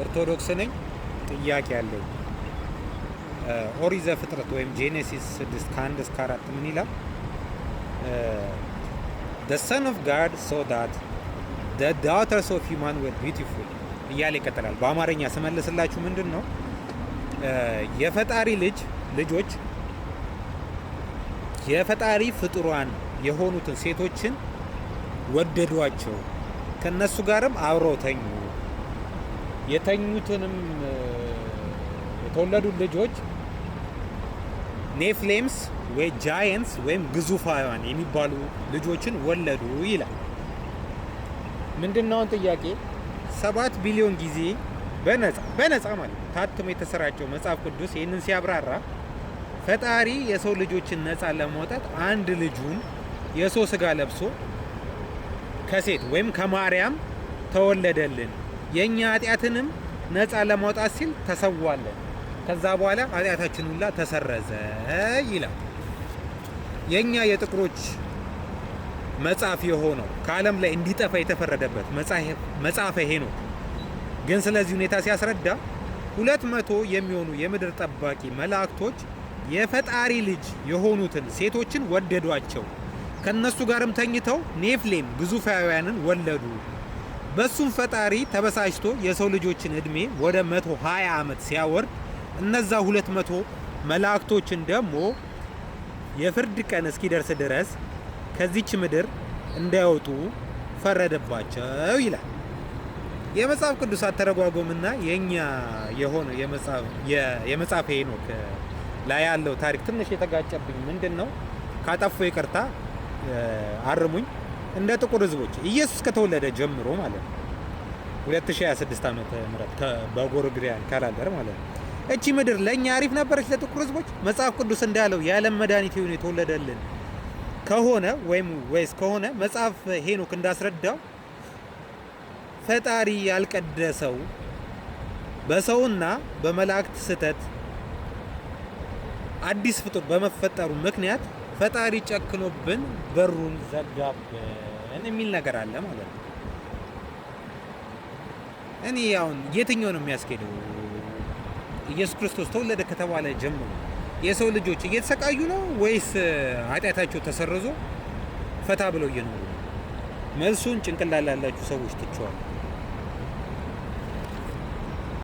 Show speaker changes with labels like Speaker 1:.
Speaker 1: ኦርቶዶክስ ነኝ። ጥያቄ አለኝ። ኦሪት ዘፍጥረት ወይም Genesis 6 ከ1 እስከ 4 ምን ይላል? "The son of God saw that the daughters of human were beautiful" እያለ ይቀጥላል። በአማርኛ ስመልስላችሁ ምንድን ነው? የፈጣሪ ልጅ ልጆች የፈጣሪ ፍጡራን የሆኑትን ሴቶችን ወደዷቸው፣ ከነሱ ጋርም አብረው ተኙ። የተኙትንም የተወለዱ ልጆች Nephilims ወይ giants ወይም ግዙፋውያን የሚባሉ ልጆችን ወለዱ ይላል። ምንድነው አሁን ጥያቄ? 7 ቢሊዮን ጊዜ በነፃ በነፃ ማለት ነው ታትሞ የተሰራጨው መጽሐፍ ቅዱስ ይህንን ሲያብራራ ፈጣሪ የሰው ልጆችን ነፃ ለማውጣት አንድ ልጁን የሰው ስጋ ለብሶ ከሴት ወይም ከማርያም ተወለደልን። የእኛ ኃጢአትንም ነፃ ለማውጣት ሲል ተሰዋለን። ከዛ በኋላ ኃጢአታችን ሁላ ተሰረዘ ይላል። የእኛ የጥቁሮች መጽሐፍ የሆነው ከዓለም ላይ እንዲጠፋ የተፈረደበት መጽሐፈ ሄኖክ ግን ስለዚህ ሁኔታ ሲያስረዳ 200 የሚሆኑ የምድር ጠባቂ መላእክቶች የፈጣሪ ልጅ የሆኑትን ሴቶችን ወደዷቸው። ከነሱ ጋርም ተኝተው ኔፍሌም ግዙፋውያንን ወለዱ። በሱም ፈጣሪ ተበሳጭቶ የሰው ልጆችን እድሜ ወደ 120 ዓመት ሲያወርድ እነዛ 200 መላእክቶችን ደግሞ የፍርድ ቀን እስኪደርስ ድረስ ከዚች ምድር እንዳይወጡ ፈረደባቸው ይላል። የመጽሐፍ ቅዱስ አተረጓጎምና የኛ የሆነ የመጽሐፈ ሄኖክ ላይ ያለው ታሪክ ትንሽ የተጋጨብኝ ምንድን ነው? ካጠፋሁ ይቅርታ አርሙኝ። እንደ ጥቁር ሕዝቦች ኢየሱስ ከተወለደ ጀምሮ ማለት ነው 2026 ዓመተ ምህረት በ Gregorian calendar ማለት ነው። እቺ ምድር ለእኛ አሪፍ ነበረች ለጥቁር ሕዝቦች። መጽሐፍ ቅዱስ እንዳለው የዓለም መድኃኒት የሆነ የተወለደልን ከሆነ ወይም ወይስ ከሆነ መጽሐፍ ሄኖክ እንዳስረዳው ፈጣሪ ያልቀደሰው በሰውና በመላእክት ስህተት አዲስ ፍጡር በመፈጠሩ ምክንያት ፈጣሪ ጨክኖብን በሩን ዘጋብን የሚል ነገር አለ ማለት ነው። እኔ አሁን የትኛው ነው የሚያስኬደው? ኢየሱስ ክርስቶስ ተወለደ ከተባለ ጀምሮ የሰው ልጆች እየተሰቃዩ ነው ወይስ ኃጢአታቸው ተሰርዞ ፈታ ብለው እየኖሩ ነው? መልሱን ጭንቅላት ላላችሁ ሰዎች ትቼዋለሁ።